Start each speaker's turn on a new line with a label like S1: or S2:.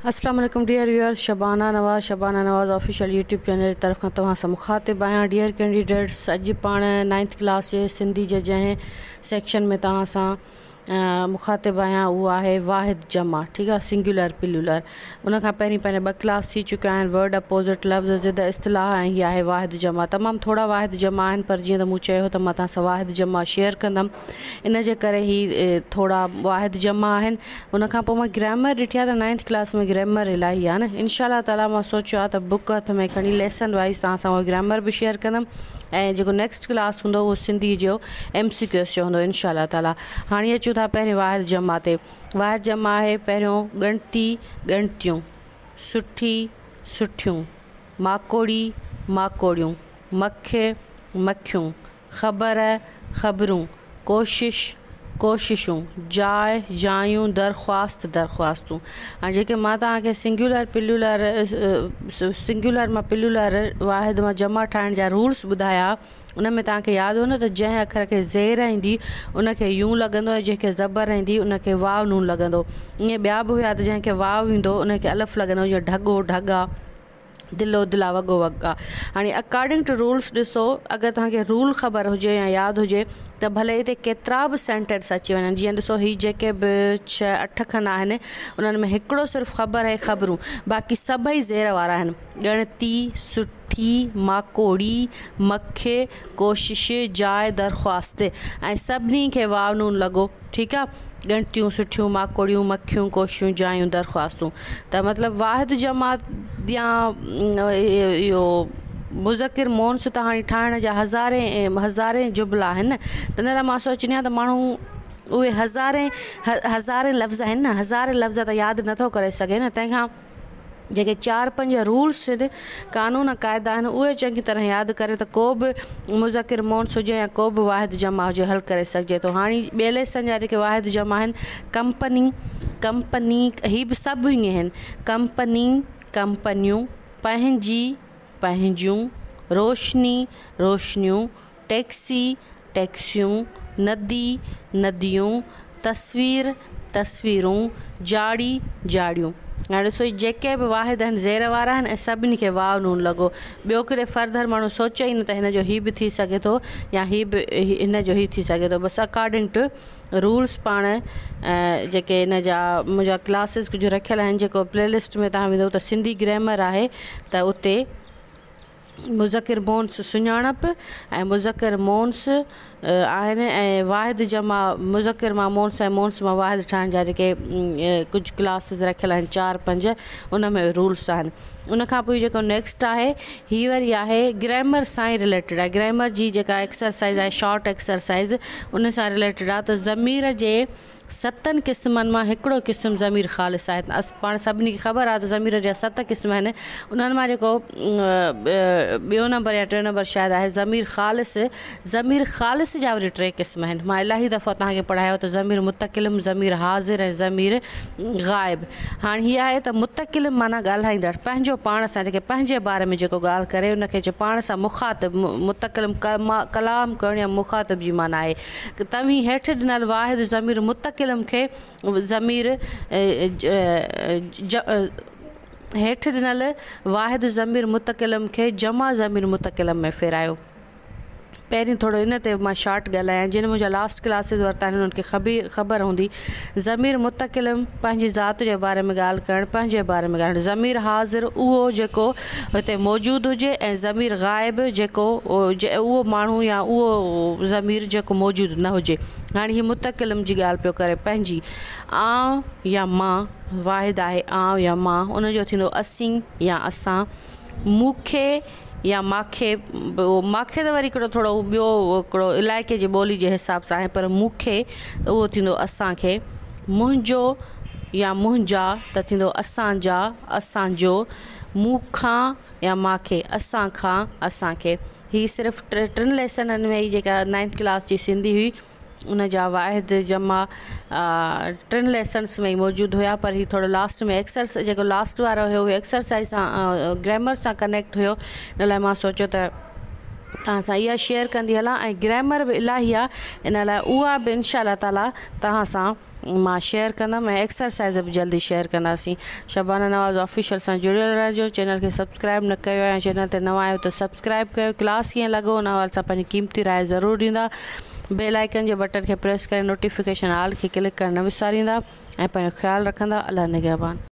S1: اسلام عليڪم dear viewers Shabana Nawaz Shabana Nawaz official YouTube channel جي طرف کان توهان سان مخاطب آهيان ڊيئر ڪينڊيڊيٽس اڄ پاڻ نائنٿ ڪلاس جي سنڌي جي جنهن سيڪشن ۾ توهان سان مخاطب آهيان اهو آهي واحد جمع ٺيڪ آهي سنگيولر پليولر ان کان پهرين پنهنجا ٻه ڪلاس ٿي چڪا آهن ورڊ اپوزٽ لفظ ضد اصطلاح ۽ هي آهي واحد جمع تمام ٿورا واحد جمع آهن پر جيئن ته مون چيو ته مان توهان سان واحد جمع شيئر ڪندم ان جي ڪري هي ٿورا واحد جمع آهن ان کان پوء مان گرامر ڏٺي آهي ته نائنٿ ڪلاس ۾ گرامر الاهي آهي نه انشاء الله تعالٰي مان سوچيو آهي ته بڪ هٿ ۾ کڻي ليسن وائز توهان سان اها گرامر به شيئر ڪندم ۽ جيڪو نيڪسٽ ڪلاس هوندو اهو سنڌي جو ايم سي ڪيوز جو هوندو انشاء الله تعالي هاڻي اچون ٿا پهرين واحد جمع تي واحد جمع آهي پهريون ڳڻتي ڳڻتيون سٺي سٺيون ماڪوڙي ماڪوڙيون مک مکيون خبر خبرون ڪوشش ڪوششون، جاء، جايون، درخواست، درخواستون. هاڻي جيڪي مان توهان کي سنگيولر پليولر سنگيولر مان پليولر واحد مان جمع ٺاهڻ جا رولس ٻڌايا ان ۾ توهان کي ياد هو نه ته جنهن اکر کي زير ايندي ان کي يون لڳندو ۽ جنهن کي زبر ايندي ان کي واو نون لڳندو ائين ٻيا به هيا ته جنهن کي واو ايندو ان کي الف لڳندو جيئن ڍڳو ڍڳا دلو دلا وڳو وڳا هاڻي اڪارڊنگ ٽو رولس ڏسو اگر توهان کي رول خبر هجي يا ياد هجي ته ڀلي هتي ڪيترا به سينٽينس اچي وڃن جيئن ڏسو هي جيڪي به ڇهه اٺ کن آهن انهن ۾ هڪڙو صرف خبر ۽ خبرون باقي سڀئي زير وارا آهن ڳڻتي سٺي ماڪوڙي مکي ڪوشش جاء درخواست ۽ سڀني کي واو نون لڳو ٺيڪ آ ڳڻتيون سٺيون ماڪوڙيون مکيون ڪوشيون جايون درخواستون ته مطلب واحد جماعت يا اهو مذڪر مونث ته هاڻي ٺاهڻ جا هزارين هزارين جملا آهن نه ته ان لاء مان سوچيندي آهيان ته ماڻهو اهي هزارين هزارين لفظ آهن نه هزارين لفظ ته ياد نٿو ڪري سگهي نه تنهن کان جيڪي چار پنج رولس آهن قانون قاعدا آهن اهي چڱي طرح ياد ڪري ته ڪو به مذڪر مونث هجي يا ڪو به واحد جمع هجي حل ڪري سگهجي ٿو هاڻي ٻئي ليسن جا جيڪي واحد جمع آهن ڪمپني ڪمپني هي به سڀ ائين آهن ڪمپني ڪمپنيون پنهنجي پنهنجون روشني روشنيون ٽيڪسي، ٽيڪسيون، ندي، نديون، تصوير، تصويرون، جاڙي، جاڙيون. هاڻي ڏسو هي جيڪي به واحد آهن زير وارا آهن ۽ سڀني کي واو نون لڳو. ٻيو ڪڏهن فرڌر ماڻهو سوچي ئي نه ته هن جو هي به ٿي سگهي ٿو يا هي به هن جو هي ٿي سگهي ٿو بس اڪارڊنگ ٽو رولس پاڻ جيڪي هن جا منهنجا ڪلاسز ڪجهه رکيل آهن جيڪو پلي لسٽ ۾ تهان ويندو ته سنڌي گرامر آهي ته اتي مذڪر مونث سڃاڻپ ۽ مذڪر مونث آهن ۽ واحد جمع مذڪر مان مونث ۽ مونث مان واحد ٺاهڻ جا جيڪي ڪجهه ڪلاسز رکيل آهن چار پنج ان ۾ رولس آهن ان کان پوء جيڪو نيڪسٽ آهي هي وري آهي گرامر سان ئي رليٽيڊ آهي گرامر جي جيڪا ايڪسرسائز آهي شارٽ ايڪسرسائز ان سان رليٽيڊ آهي ته ضمير جي ستن قسمن مان هڪڙو قسم ضمير خالص آهي. پاڻ سڀني کي خبر آهي ته ضمير جا ست قسم آهن. انهن مان جيڪو ٻيو نمبر يا ٽيون نمبر شايد آهي ضمير خالص. ضمير خالص جا وري ٽي قسم آهن. مان الاهي دفعا توهان کي پڙهايو ته ضمير متڪلم، ضمير حاضر ۽ ضمير غائب. هاڻي هي آهي ته متڪلم معنيٰ ڳالهائيندڙ، پنهنجو پاڻ سان جيڪي پنهنجي باري ۾ جيڪو ڳالهه ڪري ان کي چئبو پاڻ سان مخاطب، متڪلم ڪلام ڪرڻ يا مخاطب جي معنيٰ آهي. توهين هيٺ ڏنل واحد ضمير متڪلم کي ضمير هيٺ ڏنل واحد ضمير متڪلم کي جمع ضمير متڪلم ۾ ڦيرايو. پهرين ٿورو ان تي مان شارٽ ڳالهايان جن منهنجا لاسٽ ڪلاسز ورتا آهن انهن کي خبر هوندي ضمير متڪلم پنهنجي ذات جي باري ۾ ڳالهه ڪرڻ پنهنجي باري ۾ ڳالهائڻ ضمير حاضر اهو جيڪو هتي موجود هجي ۽ ضمير غائب جيڪو اهو ماڻهو يا اهو ضمير جيڪو موجود نه هجي. هاڻي هي متڪلم جي ڳالهه پيو ڪري پنهنجي آنء يا مان واحد آهي آنء يا مان ان جو ٿيندو اسين يا اسان مون کي يا ماکي ماکي ته وري هڪڙو ٿورو ٻيو هڪڙو علائقي جي ٻولي جي حساب سان آهي پر مون کي ته اهو ٿيندو اسان کي منهنجو يا منهنجا ته ٿيندو اسان جا اسان جو مون کان يا مان کي، اسان کان، اسان کي. هي صرف ٽن ليسنن ۾ ئي جيڪا نائنٿ ڪلاس جي سنڌي هئي ان جا واحد جمع ٽن ليسنس ۾ ئي موجود هيا پر هي ٿورو لاسٽ ۾ ايڪسرس جيڪو لاسٽ وارو هيو اهو ايڪسرسائز سان گرامر سان ڪنيڪٽ هيو ان لاء مان سوچيو ته توهان سان اها شيئر ڪندي هلان ۽ گرامر به الاهي آهي ان لاء اها به انشاء الله تعاليٰ توهان سان مان شيئر ڪندم ۽ ايڪسرسائز به جلدي شيئر ڪنداسين. شبانه نواز آفيشل سان جڙيل رهجو. چينل کي سبسڪرائب نه ڪيو آهي ۽ چينل تي نوان آهيو ته سبسڪرائب ڪيو. ڪلاس ڪيئن لڳو ان حوالي سان پنهنجي قيمتي راء ضرور ڏيندا. بيل آئيڪن جي بٽڻ کي پريس ڪري نوٽيفڪيشن آل کي ڪلڪ ڪرڻ نه وساريندا ۽ پنهنجو خيال رکندا. الله نگهبان.